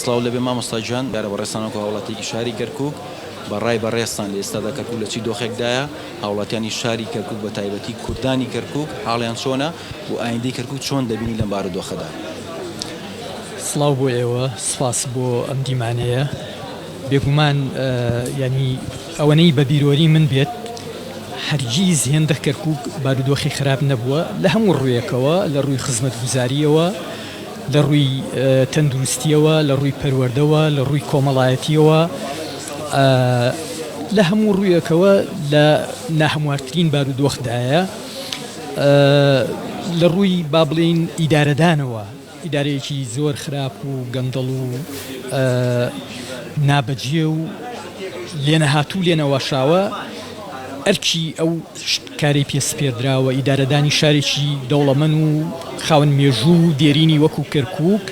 سڵاو لێبێ مامۆستا گیان، دیارە بەڕێزتان وەکو هاوڵاتیەکی شاری کەرکوک، بە ڕای بەڕێزتان لە ئێستادا کەرکوک لە چی دۆخێکدایە، هاوڵاتیانی شاری کەرکوک بە تایبەتی کوردانی کەرکوک حاڵیان چۆنە و ئایندەی کەرکوک چۆن دەبینی لەم بارودۆخەدا؟ سڵاو بۆ ئێوە، سوپاس بۆ ئەم دیمانەیە. بێگومان یانی ئەوەنەی بە بیرۆری من بێت هەرگیز هێندە کەرکوک بارودۆخی خراپ نەبووە لە هەموو ڕوویەکەوە، لە ڕووی خزمەتگوزارییەوە، لە ڕووی تەندروستییەوە، لە ڕووی پەروەردەوە، لە ڕووی کۆمەڵایەتییەوە، لە هەموو ڕوویەکەوە لە ناهەموارترین بارودۆخدایە. لە ڕووی با بڵێین ئیدارەدانەوە، ئیدارەیەکی زۆر خراپ و گەندەڵ و نابەجێ و لێنەهاتوو لێنەوەشاوە، ئەرکی ئەو کارەی پێ سپێردراوە، ئیدارەدانی شارێکی دەوڵەمەن و خاوەن مێژوو و دێرینی وەکو کەرکووک،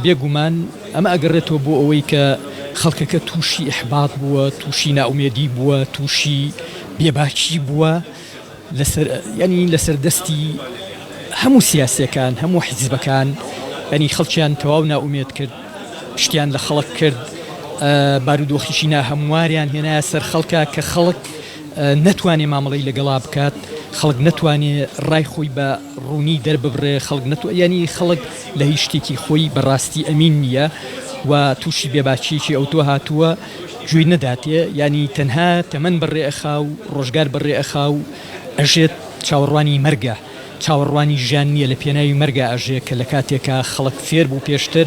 بێ گومان ئەمە ئەگەڕێتەوە بۆ ئەوەی کە خەڵکەکە تووشی ئیحبات بووە، تووشی نائومێدی بووە، تووشی بێباکی بووە، لەسەر یانی لەسەر دەستی هەموو سیاسیەکان هەموو حیزبەکان یانی خەڵکیان تەواو نائومێد کرد پشتیان لە خەڵک کرد بارودۆخیی ناهەمواریان هێنایە سەر خەڵکە کە خەڵک نەتوانێ مامەڵەی لەگەڵا بکات خەڵک نەتوانێ ڕای خۆی بە ڕوونی دەرببڕێ خەڵک نەتو یانی خەڵک لە هیچ شتێکی خۆی بەڕاستی ئەمین نییە و تووشی بێباکییەکی ئەوتۆ هاتووە گوێی نەداتێ یانی تەنها تەمەن بەڕێ ئەخا و ڕۆژگار بەڕێ ئەخا و ئەژێت چاوەڕوانی مەرگە چاوەڕوانی ژیان نییە لە پێناوی مەرگا ئەژێ کە لە کاتێکا خەڵک فێر بوو پێشتر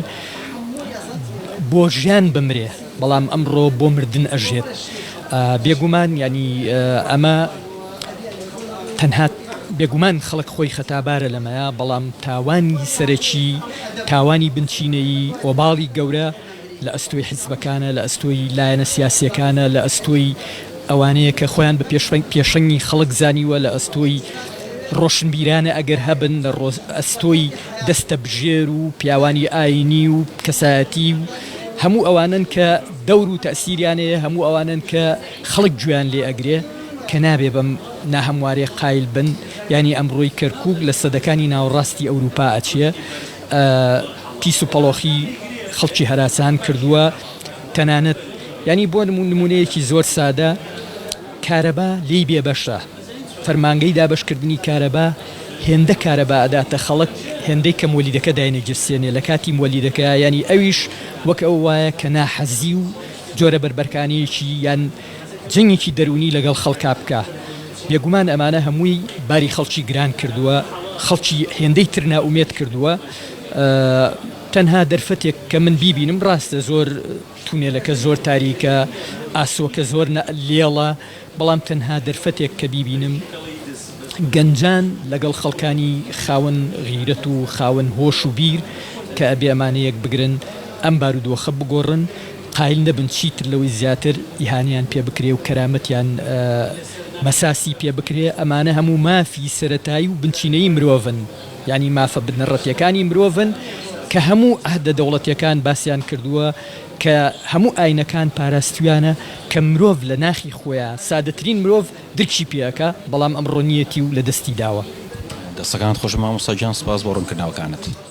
بۆ ژیان بمرێ بەڵام ئەمڕۆ بۆ مردن ئەژێت بێگومان یانی ئەمە تەنها بێگومان خەڵک خۆی خەتابارە لەمەیا بەڵام تاوانی سەرەکی تاوانی بنچینەیی ئۆباڵی گەورە لە ئەستۆی حیزبەکانە، لە ئەستۆی لایەنە سیاسییەکانە، لە ئەستۆی ئەوانەیە کە خۆیان بە پێشەنگی خەڵک زانیوە، لە ئەستۆی ڕۆشنبیرانە ئەگەر هەبن، لە ئەستۆی دەستەبژێر و پیاوانی ئایینی و کەسایەتی و هەموو ئەوانەن کە دەور و تەئسیریان هەیە، هەموو ئەوانەن کە خەڵک گوێیان لێ ئەگرێ کە نابێ بەم ناهەموارەیە قایل بن، یانی ئەمڕۆی کەرکووک لە سەدەکانی ناوەڕاستی ئەورووپا ئەچێ. پیس و پەڵۆخی خەڵکی هەراسان کردووە تەنانەت یانی بۆ نمونەیەکی زۆر سادە کارەبا لێی بێبەشە فەرمانگەی دابەشکردنی کارەبا هێندە کارەبا ئەداتە خەڵک هێندەی کە مۆلیدەکە داینەگیرسێنێ لە کاتی مۆلیدەکە یانی ئەویش وەک ئەو وایە کە ناحەزی و جۆرە بەربەرکانەیەکی یان جەنگێکی دەروونی لەگەڵ خەڵکا بکا. بێگومان ئەمانە هەمووی باری خەڵکی گران کردووە، خەڵکی هێندەی تر نائومێد کردووە. تەنها دەرفەتێک کە من بیبینم، ڕاستە زۆر تونێلەکە زۆر تاریکە، ئاسۆکە زۆر لێڵە، بەڵام تەنها دەرفەتێک کە بیبینم گەنجان لەگەڵ خەڵکانی خاوەن غیرەت و خاوەن هۆش و بیر کە ئەبێ ئەمانە یەک بگرن، ئەم بارودۆخە بگۆڕن. قایل نەبن چیتر لەوەی زیاتر ئیهانەیان پێ بکرێ و کەرامەتیان مەساسی پێ بکرێ، ئەمانە هەموو مافی سەرەتایی و بنچینەیی مرۆڤن، یانی مافە بنەڕەتیەکانی مرۆڤن کە هەموو عەهدە دەوڵەتیەکان باسیان کردووە، کە هەموو ئاینەکان پاراستویانە، کە مرۆڤ لە ناخی خۆیا سادەترین مرۆڤ درکی پێ ئەکا، بەڵام ئەمڕۆ نیەتی و لە دەستی داوە. دەستەکانت خۆش مامۆستا گیان سوپاس بۆ ڕوونکردنەوەکانت.